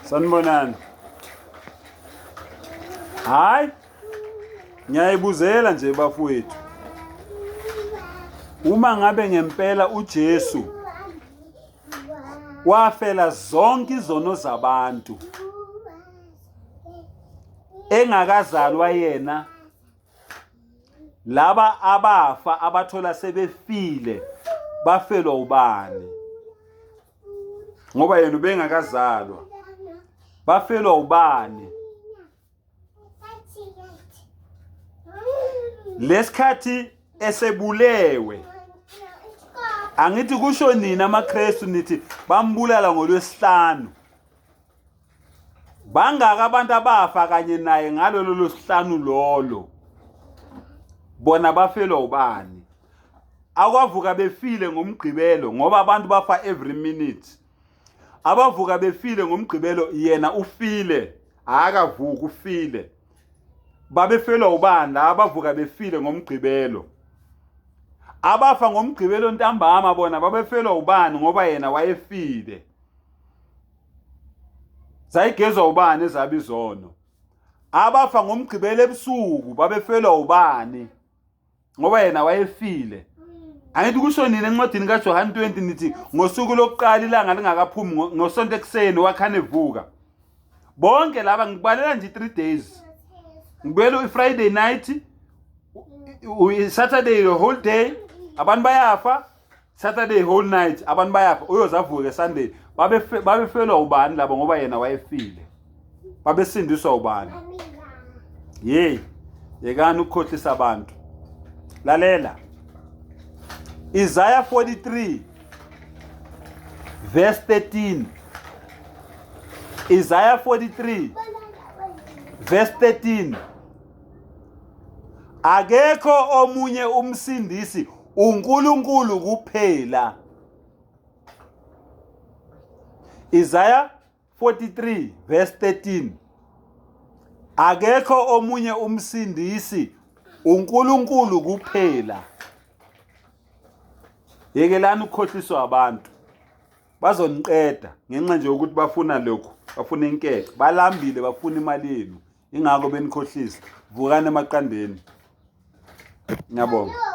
Sanibonani. Hayi. Ngiyayibuzela nje bafowethu. Uma ngabe ngempela uJesu wafela zonke izono zabantu engakazalwa yena laba abafa abathola sebefile bafelwa ubani ngoba yena ubengakazalwa bafelwa ubani lesikhathi esebulewe angithi kusho nina amaKristu nithi bambulala ngolwesihlanu Bangaka abantu abafa kanye naye ngalolo losihlanu lolo. Bona bafelwa ubani? Akwavuka befile ngomgqibelo ngoba abantu bafa every minute. Abavuka befile ngomgqibelo yena ufile, akavuki ufile. Babefelwa ubani la abavuka befile ngomgqibelo? Abafa ngomgqibelo ntambama bona babefelwa ubani ngoba yena wayefile. Zayigezwa ubani ezabi izono? Abafa ngomgqibelo ebusuku babefelwa ubani? Ngoba yena wayefile. Angithi kusho nini encwadini kaJohane 20 nithi ngosuku lokuqala ilanga lingakaphumi ngosonto ekuseni wakhane evuka. Bonke laba ngikubalela nje 3 days. Ngibuyela iFriday night, Saturday the whole day abantu bayafa Saturday whole night abantu bayafa uyoze avuke Sunday babefelwa ubani labo ngoba yena wayefile babesindiswa ubani yey yekani ukukhohlisa abantu lalela Isaiah 43 verse 13 Isaiah 43 verse 13 Akekho omunye umsindisi uNkulunkulu kuphela. Isaiah 43 verse 13 Akekho omunye umsindisi uNkulunkulu kuphela. Yekelani ukukhohliswa abantu. Bazoniqeda ngenxa nje yokuthi bafuna lokhu, bafuna inkece, balambile bafuna imali yenu. Ingakho benikhohlisa. Vukani emaqandeni. Ngiyabonga.